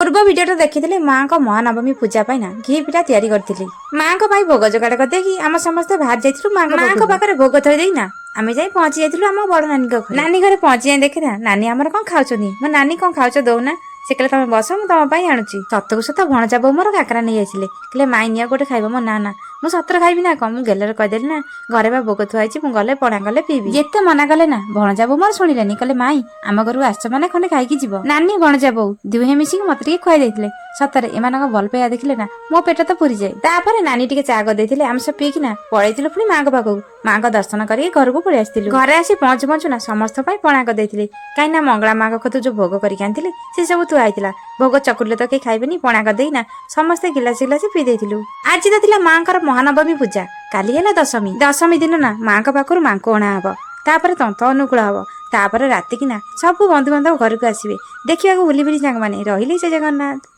ପୂର୍ବ ଭିଡ଼ିଓଟା ଦେଖିଥିଲେ, ମାଆଙ୍କ ମହାନବମୀ ପୂଜା ପାଇଁ ନା ଘି ପିଠା ତିଆରି କରିଥିଲି। ମାଆଙ୍କ ପାଇଁ ଭୋଗ ଯୋଗାଡ଼ କରିଦେଇକି ଆମେ ସମସ୍ତେ ବାହାରି ଯାଇଥିଲୁ। ମାଆଙ୍କ ପାଖରେ ଭୋଗ ଥୋଇ ଦେଇ ନା ଆମେ ଯାଇ ପହଞ୍ଚି ଯାଇଥିଲୁ ଆମ ବଡ ନାନୀଙ୍କ ଘରେ। ନାନୀ ଘରେ ପହଞ୍ଚି ଯାଇ ଦେଖିନା ନାନୀ ଆମର କଣ ଖାଉଛନ୍ତି। ମୋ ନାନୀ, କଣ ଖାଉଛ ଦଉନା? ସେ କହିଲେ, ତମେ ବସ, ମୁଁ ତମ ପାଇଁ ଆଣୁଛି। ସତକୁ ସତ ଭଣଜା ବୋଉ ମୋର କାକରା ନେଇ ଆସିଲେ। କହିଲେ, ମାଇଁ ନିଅ, ଗୋଟେ ଖାଇବ। ମୋ ନା ନା, ମୁଁ ସତରେ ଖାଇବି ନା କଣ? ମୁଁ ଗେଲରେ କହିଦେଲି ନା, ଘରେ ବା ଭୋଗ ଥୁଆ ହେଇଛି, ମୁଁ ଗଲେ ପଣା କଲେ ପିଇବି। ଯେତେ ମନା କଲେ ନା ଭଣଜା ବୋଉ ମୋର ଶୁଣିଲେନି। କହିଲେ, ମାଇଁ, ଆମ ଘରକୁ ଆସିଛ ମାନେ ଖଣ୍ଡେ ଖାଇକି ଯିବ। ନାନୀ ଭଣଜା ବୋଉ ଦୁହେଁ ମିଶିକି ମତେ ଟିକେ ଖୁଆଇ ଦେଇଥିଲେ। ସତରେ ଏମାନଙ୍କ ଭଲ ପାଇବା ଦେଖିଲେ ନା ମୋ ପେଟ ତ ପୁରିଯାଏ। ତାପରେ ନାନୀ ଟିକେ ଚା କରିଦେଇଥିଲେ, ଆମେ ସବୁ ପିଇକି ନା ପଳେଇଥିଲୁ ପୁଣି ମାଙ୍କ ପାଖକୁ। ମାଙ୍କ ଦର୍ଶନ କରିକି ଘରକୁ ପଳେଇ ଆସିଥିଲୁ। ଘରେ ଆସି ପହଞ୍ଚୁ ପହଞ୍ଚୁ ନା ସମସ୍ତଙ୍କ ପାଇଁ ପଣା କରିଦେଇଥିଲି। କାହିଁକି ନା ମଙ୍ଗଳା ମାଙ୍କ କତୁ ଯୋଉ ଭୋଗ କରିକି ଆଣିଥିଲେ, ସେ ସବୁ ଥୁଆ ହେଇଥିଲା। ଭୋଗ ଚକୁଡ଼ିଲେ ତ କେହି ଖାଇବେନି। ପଣା କରିଦେଇ ନା ସମସ୍ତେ ଗିଲାସ ଗିଲାସ ପିଇ ଦେଇଥିଲୁ। ଆଜି ତ ଥିଲା ମାଙ୍କର ମହାନବମୀ ପୂଜା, କାଲି ହେଲା ଦଶମୀ। ଦଶମୀ ଦିନ ନା ମାଙ୍କ ପାଖରୁ ମାଙ୍କୁ ଅଣା ହବ, ତାପରେ ତନ୍ତ ଅନୁକୂଳ ହବ, ତାପରେ ରାତିକି ନା ସବୁ ବନ୍ଧୁବାନ୍ଧବ ଘରକୁ ଆସିବେ ଦେଖିବାକୁ ବୁଲି ବୁଲି। ସାଙ୍ଗମାନେ, ରହିଲି। ଜୟ ଜଗନ୍ନାଥ।